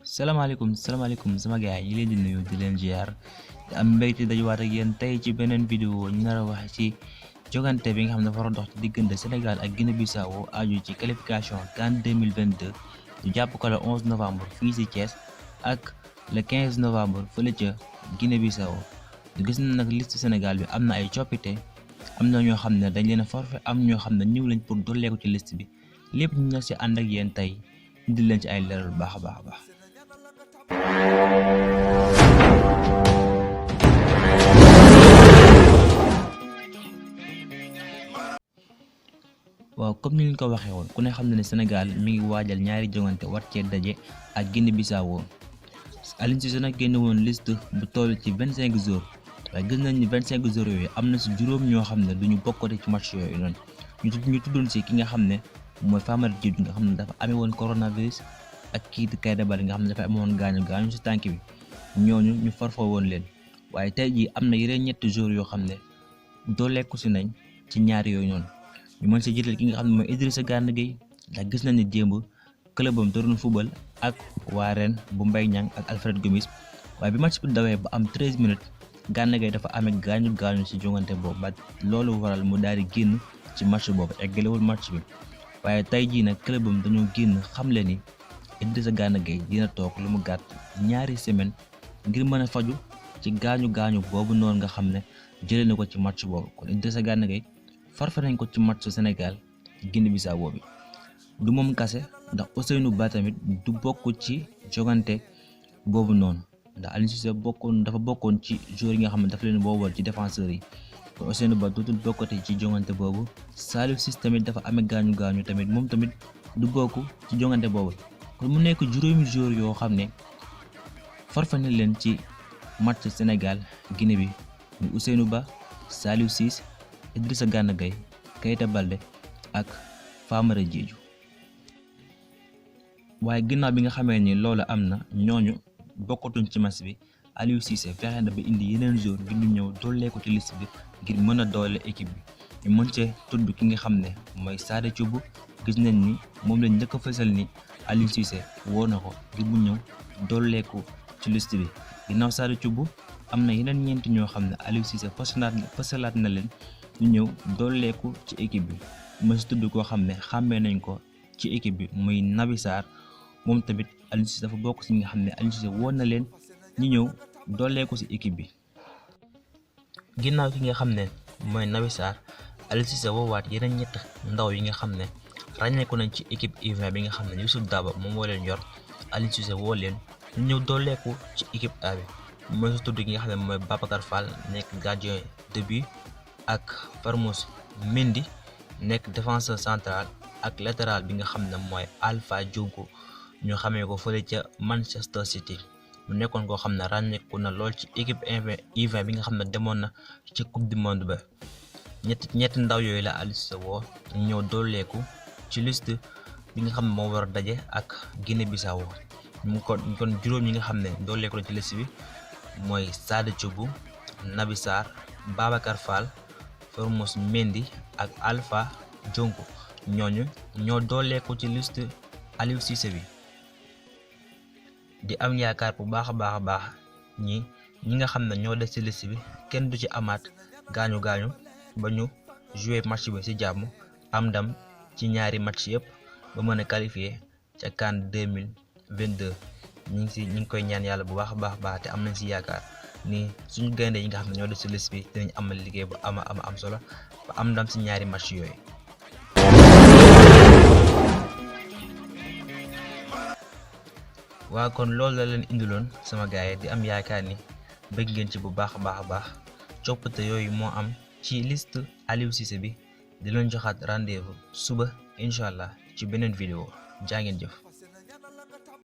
salaamaaleykum sama gaay yi leen di nuyu di leen ziar di am mbégte dajuwaat ak yéen tey ci beneen vidéo ñu nar a wax ci jogante bi nga xam ne dafa war a dox ci diggante Sénégal ak Guinée Bissau aju ci qualification CAN 2022 ñu jàpp ko le 11 novembre fii ci Thiès ak le 15 novembre fële ca Guinée Bissau ñu gis na nag liste Sénégal bi am na ay coppite am na ñoo xam ne dañ leen a forfait am ñoo xam ne ñëw lañ pour dolleeku ci liste bi lépp ñu na ci ànd ak yéen tey indi leen ci ay leeral baax a baax. waaw comme ni ñu ko waxee woon ku ne xam na ne Sénégal mi ngi waajal ñaari jongante war cee daje ak Guinée Bissau Aliou Cissé nag génne woon liste bu toll ci 25 jours waaye gis nañ ni 25 jours yooyu am na si juróom ñoo xam ne duñu bokkati ci match yooyu noonu ñu tuddoon si ki nga xam ne mooy Famara Diédhiou nga xam ne dafa amee woon coronavirus ak kii di Keita Baldé nga xam ne dafa amoon gaañu si tànk bi ñooñu ñu farfoo woon leen waaye tey jii am na yeneen ñetti jours yoo xam ne dooleeku si nañ ci ñaari yooyu noonu ñu mën si jiital ki nga xam ne mooy Idrissa Gana Gueye ndax gis nañ ne démb clubam doon football ak waa Rennes bu Mbaye Niang ak Alfred Gomis waaye bi match bi dawee ba am 13 minutes Gana Gueye dafa amee gaañu si jongante boobu ba loolu waral mu daal di génn ci match boobu eggalewul match bi waaye tey jii nag clubam dañoo génn xamle ni Idrissa Gana Gueye dina toog lu mu gàtt ñaari semaine ngir mën a faju ci gaañu boobu noonu nga xam ne jëlee na ko ci match boobu kon Idrissa Gana Gueye farfa nañ ko ci match Sénégal Guinée Bissau bi du moom kase ndax Ousseynou Ba tamit du bokk ci jogante boobu noonu ndax Aliou Cissé dafa bokkoon ci joueurs yi nga xam ne dafa leen boobal ci défenseurs yi kon Ousseynou Ba dootul bokkati ci jongante boobu Saliou Ciss tamit dafa amee gaañu tamit moom tamit du bokk ci jongante boobu kon mu nekk juróomi joueurs yoo xam ne farfa nañ leen ci match Sénégal Guinée bi muy Ousseynou Ba Saliou Ciss Idrissa Gana Gueye Keita Baldé ak Famara Diédhiou waaye ginnaaw bi nga xamee ni loolu am na ñooñu bokkatuñ ci match bi Aliou Cissé fexe na ba indi yeneen joueurs ngir ñu ñëw doolee ko ci liste bi ngir mën a doole équipe bi ñu mën cee tudd ki nga xam ne mooy Sada Thioub gis nañ ni moom lañ njëkk a fësal ni Aliou Cissé woo na ko ngir mu ñëw dooleeku ci liste bi ginnaaw Sada Thioub am na yeneen ñeenti ñoo xam ne Aliou Cissé fësalaat na leen ñu ñëw dooleeku ci équipe bi ma si tudd koo xam ne xàmmee nañ ko ci équipe bi muy Naby Sarr moom tamit Aliou Cissé dafa bokk si ñi nga xam ne Aliou Cissé woon na leen ñu ñëw dooleeku ci équipe bi ginnaaw ki nga xam ne mooy Naby Sarr Aliou Cissé woowaat yeneen ñett ndaw yi nga xam ne ràññeeku nañ ci équipe U20 bi nga xam ne Youssouf Daba moom moo leen yor Aliou Cissé woo leen ñu ñëw dooleeku ci équipe A bi mooy si tudd ki nga xam ne mooy Babacar Fall nekk gardien de but ak Formose Mendy nekk défenseur central ak latéral bi nga xam ne mooy Alpha Diongo ñu xamee ko fële ca Manchester City mu nekkoon koo xam ne ràññeeku na lool ci équipe U20 bi nga xam ne demoon na ci coupe du monde ba ñetti ndaw yooyu la Aliou Cissé woo ñëw dooleeku ci liste bi nga xam ne moo war a daje ak Guinée Bissau kon juróom yi nga xam ne dooleeku na ci liste bi mooy Sada Thioub Naby Sarr Babacar Fall Formose Mendy ak Alpha Diongo ñooñu ñoo dooleeku ci liste Aliou Cissé bi di am yaakaar bu baax a baax ñi nga xam ne ñoo des ci liste bi kenn du ci amaat gaañu ba ñu jouer match bi ci jàmm am ndam ci ñaari match yëpp ba mën a qualifier ca CAN 2022 ñu ngi koy ñaan yàlla bu baax a baax te am nañ ci yaakaar ni suñu gaynde yi nga xam ne ñoo des ci liste bi dinañ amal liggéey bu am solo ba am ndam ci ñaari match yooyu. waa kon loolu la leen indiloon sama gaay di am yaakaar ni bëgg ngeen ci bu baax a baax coppite yooyu moo am ci liste Aliou Cissé bi di leen joxaat rendez-vous suba incha allah ci beneen vidéo jaa ngeen jëf.